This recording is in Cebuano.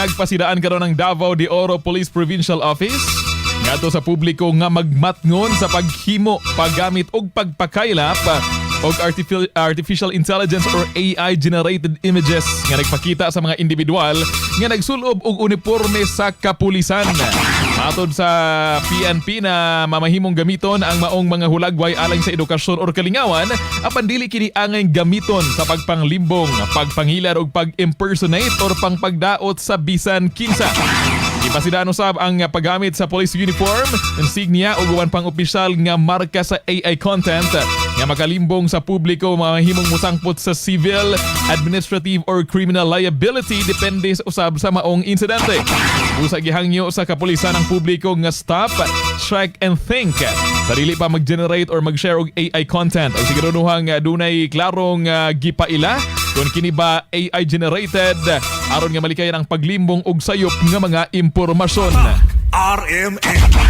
Nagpasidaan karon ang Davao de Oro Police Provincial Office ngadto sa publiko nga magmatngon sa paghimo, paggamit ug pagpakaylap og artificial intelligence or AI generated images nga nagpakita sa mga individual nga nagsulob og uniforme sa kapulisan. Matod sa PNP na mamahimong gamiton ang maong mga hulagway alang sa edukasyon or kalingawan, apan dili kini angay gamiton sa pagpanglimbong, pagpangilad og pag-impersonate or pangpagdaot sa bisan kinsa. Ipasidaan usab ang paggamit sa police uniform, insignia ug uban pang opisyal nga marka sa AI content nga makalimbong sa publiko mahimong mosangpot sa civil, administrative or criminal liability, depende sa usab sa maong insidente. Busa gihangyo sa kapulisan ang publiko nga stop, check and think sa dili pa mag-generate or mag-share og AI content. Og siguraduhang dunay klarong gipaila kung kini ba AI generated aron nga malikayan ang paglimbong og sayop nga mga impormasyon. RMN.